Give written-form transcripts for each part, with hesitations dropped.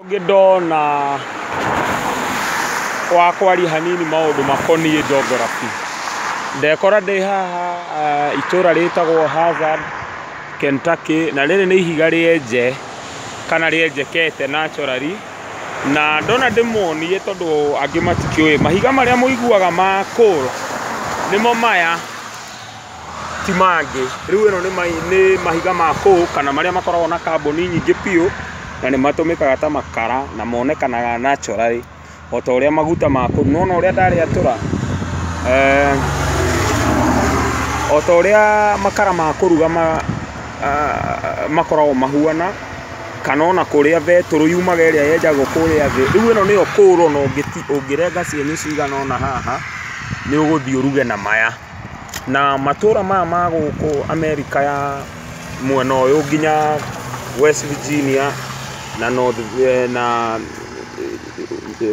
Ũngĩ ndona wa kwaria hanini maũndũ makoniĩ geography. Ndekora ndĩ haha itũra rĩtagwo Hazard, Kentucky, na rĩrĩ nĩ ihiga rĩenje kana rĩenjekete naturally, na ndona ndĩmonie tondũ angĩ matikĩũĩ. Mahiga marĩa mũiguaga ma coal nĩmo maya, ti mangĩ. Rĩu ĩno nĩ mahiga ma coal kana marĩa makoragwo na carbon nyingĩ biũ, na nĩ matũmĩkaga ta makara na monekanaga naturally o ta ũrĩa maguta ma kũu. Nĩwona ũrĩa ndarĩatũra? O ta ũrĩa makara ma kũruga makoragwo mahuana, kana ona kũrĩa betũrũ yumaga ĩrĩa yenjagwo kũrĩa thĩ. Rĩu ĩno nĩyo coal, ona ũngĩrenga cienyũ cigana ũna haha, nĩ ũgũthiĩ ũruge na maya. Na matũra maya ma gũkũ Amerika ya mwena ũyũ nginya West Virginia na North, na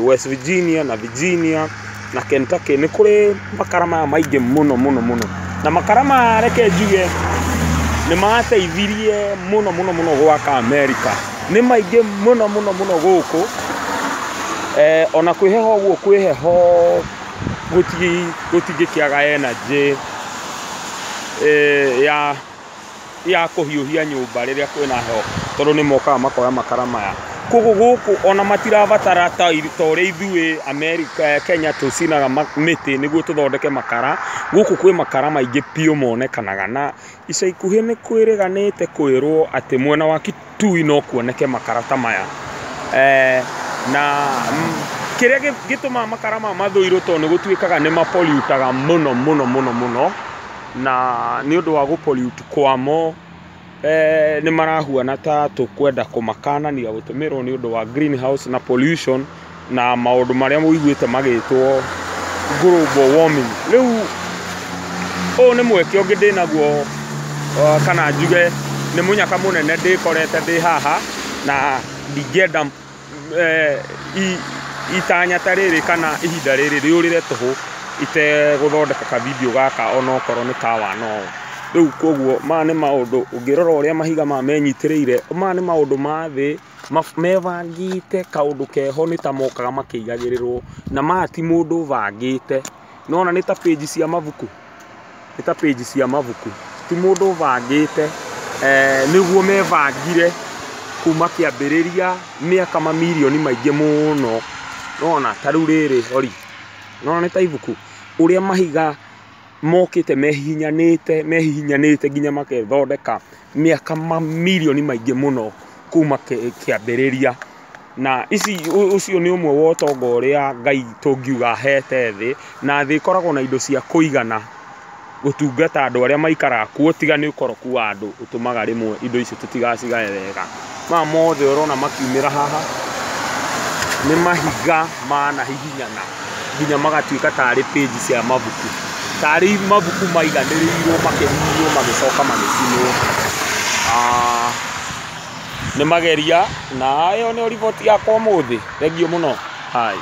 West Virginia na Virginia na Kentucky, nĩ kũrĩ makara maya maingĩ mũno mũno mũno. Na makara maya, reke njuge, nĩ mateithirie mũno mũno mũno gwaka America. Nĩ maingĩ mũno mũno mũno gũkũ. Ona kwĩ heho ũguo, kwĩ heho, gũtingĩkĩaga energy ya kũhiũhia nyũmba rĩrĩa kwĩna heho, tondũ nĩ mokaga makoya makara maya. Koguo gũkũ ona matirabatara ta ũrĩa ithuĩ America, Kenya tũcinaga mĩtĩ nĩguo tũthondeke makara. Gũkũ kwĩ makara maingĩ biũ monekanaga, na ica ikuhĩ nĩ kwĩrĩganĩte kwĩrwo atĩ mwena wa Kitui no kuoneke makara ta maya. Na kĩrĩa gĩtũmaga makara maya mathũirwo, tondũ nĩ gũtuĩkaga nĩ mapollutaga mũno mũno mũno mũno, na nĩ ũndũ wa gũpollute kwamo, nĩ marahuana ta tũkwenda kũmakanania gũtũmĩrwo nĩ ũndũ wa greenhouse na pollution na maũndũ marĩa mũiguĩte magĩtwo global warming. Rĩu ũyũ nĩ mweke ũngĩ ndĩnaguo, kana njuge nĩ mũnyaka mũnene ndĩkorete ndĩ haha, na ndingĩenda itanya ta rĩrĩ kana ihinda rĩrĩ rĩũrĩre tũhũ itegũthondeka ka video gaka, onokorwo nĩ ka one hour. Rĩu koguo maya nĩ maũndũ, ũngĩrora ũrĩa mahiga maya menyitĩrĩire, maya nĩ maũndũ ma thĩ mebangĩte. Kaũndũ keho nĩ ta mokaga makĩigagĩrĩrwo, na maya ti mũndũ ũbangĩte. Nĩwona nĩ ta page cia mabuku, nĩ ta page cia mabuku, ti mũndũ ũbangĩte, nĩguo mebangire kuma kĩambĩrĩria mĩaka mamirioni maingĩ mũno. Nĩwona ta rĩu rĩrĩ ori, nĩwona nĩ ta ibuku, ũrĩa mahiga mokĩte mehihinyanĩte, mehihinyanĩte nginya makethondeka mĩaka mamirioni maingĩ mũno kuma kĩambĩrĩria. Na ici, ũcio nĩ ũmwe wa ũtonga ũrĩa Ngai tũngiuga ahete thĩ, na thĩ ĩkoragwo na indo cia kũigana gũtungata andũ arĩa maikaraga kuo, tiga nĩ ũkoroku wa andũ ũtũmaga rĩmwe indo icio tũtigacigae wega. Maya mothe ũrona makiumĩra haha nĩ mahiga manahihinyana nginya magatuĩka tarĩ page cia mabuku, tarĩ mabuku maiganĩrĩirwo, makĩhihinywo, magĩcoka magĩcinwo. Nĩ mageria, na ĩyo nĩyo riboti yakwa ũmũthĩ. Thengiũ mũno. Hai.